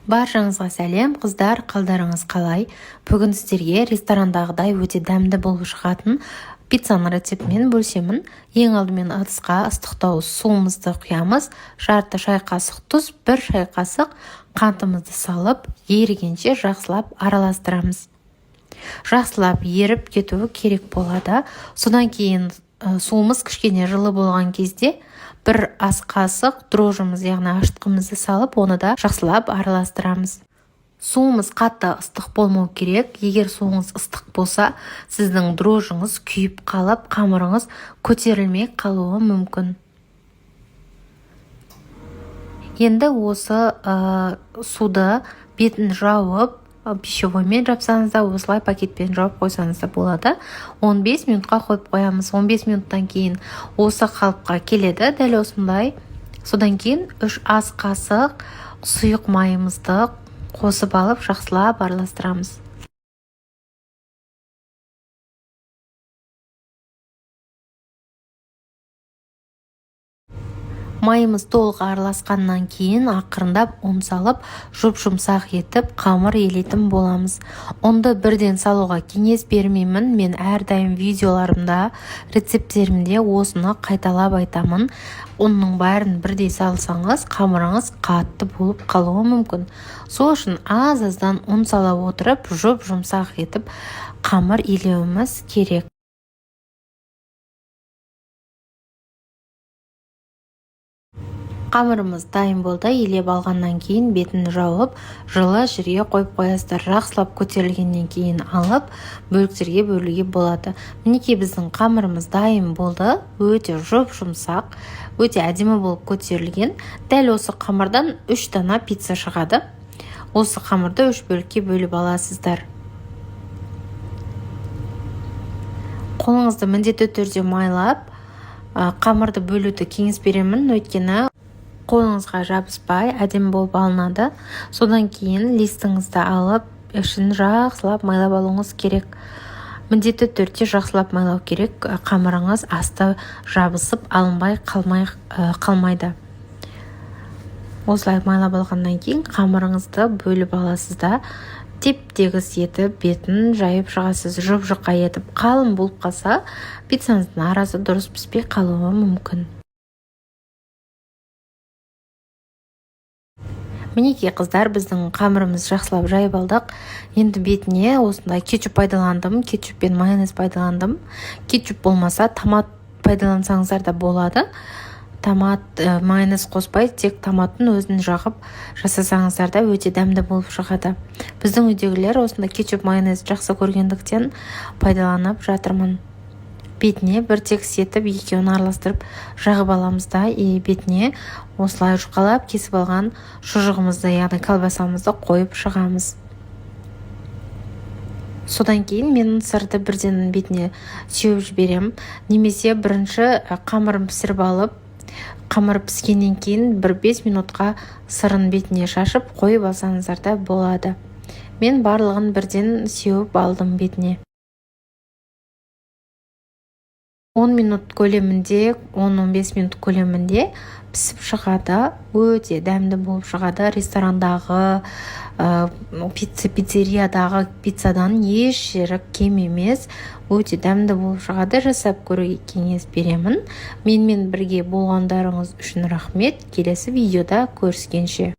Баршаңызға сәлем, қыздар! Қалдарыңыз қалай? Бүгін сіздерге ресторандағыдай өте дәмді болып шығатын пиццаның рецептімен бөлісемін. Ең алдымен ыдысқа ыстықтау суымызды құямыз, жарты шай қасық тұз, 1 шай қасық қантымызды салып, ерігенше жақсылап араластырамыз. Жақсылап еріп кетуі керек болады. Содан кейін суымыз кішкене жылы болған кезде 1 ас қасық дрожжымыз, яғни ашытқымызды салып, оны да жақсылап араластырамыз. Суымыз қатты ыстық болмау керек. Егер суыңыз ыстық болса, сіздің дрожжыңыз күйіп қалып, қамырыңыз көтерілмей қалуы мүмкін. Енді осы суды бетін жауып, пищевоймен жапсаңыз да, осылай пакетпен жауып қойсаңыз да болады. 15 минутқа қойып қоямыз. 15 минуттан кейін осы қалыпқа келеді, дәл осындай. Содан кейін 3 ас қасық сұйық майымызды қосып алып, жақсылап араластырамыз. Майымыз толық араласқаннан кейін ақырындап ұн салып, жұп-жұмсақ етіп қамыр елейтін боламыз. Ұнды бірден салуға кеңес бермеймін. Мен әрдайым видеоларымда, рецепттерімде осыны қайталап айтамын. Ұнның бәрін бірдей салсаңыз, қамырыңыз қатты болып қалуы мүмкін. Сол үшін аз-аздан ұн сала отырып, жұп-жұмсақ етіп қамыр илеуіміз керек. Қамырымыз дайын болды. Илеп алғаннан кейін бетін жауып, жылы жерге қойып қоясыздар. Жақсылап көтерілгеннен кейін алып, бөліктерге бөлуге болады. Мінекей, біздің қамырымыз дайын болды. Өте жұп-жұмсақ, өте әдемі болып көтерілген. Дәл осы қамырдан 3 дана пицца шығады. Осы қамырды 3 бөлікке бөліп аласыздар. Қолыңызды міндетті түрде майлап, қамырды бөлуді кеңес беремін, өйткені қолыңызға жабыспай әдемі болып алынады. Содан кейін листіңізді алып, ішін жақсылап майлап алуыңыз керек. Міндетті түрде жақсылап майлау керек, қамырыңыз асты жабысып алынбай қалмайды. Осылай майлап алғаннан кейін қамырыңызды бөліп аласыз да, теп-тегіс етіп бетін жайып шығасыз. Жұп-жұқа етіп қалың болып қалса, пиццаңыздың арасы дұрыс піспей қалуы мүмкін. Мінекей, қыздар, біздің қамырымызды жақсылап жайып алдық. Енді бетіне осындай кетчуп пайдаландым, кетчуп пен майонез пайдаландым. Кетчуп болмаса, томат пайдалансаңыздар да болады. Томат, майонез қоспай, тек томаттың өзін жағып жасасаңыздар да өте дәмді болып шығады. Біздің үйдегілер осындай кетчуп майонез жақсы көргендіктен пайдаланып жатырмын. Бетіне бір тегіс етіп екеуін араластырып жағып аламыз да, и бетіне осылай жұқалап кесіп алған шұжығымызды, яғни колбасамызды қойып шығамыз. Содан кейін мен сырды бірден бетіне сеуіп жіберем, немесе бірінші қамырын пісіріп алып, қамыр піскеннен кейін бір 5 минутқа сырын бетіне шашып қойып алсаңыздар да болады. Мен барлығын бірден сеуіп алдым бетіне. 10 минут көлемінде, 10-15 минут көлемінде пісіп шығады. Өте дәмді болып шығады. Ресторандағы, пиццериядағы пиццадан еш жері кем емес. Өте дәмді болып шығады. Жасап көруге кеңес беремін. Менімен бірге болғандарыңыз үшін рахмет. Келесі видеода көріскенше.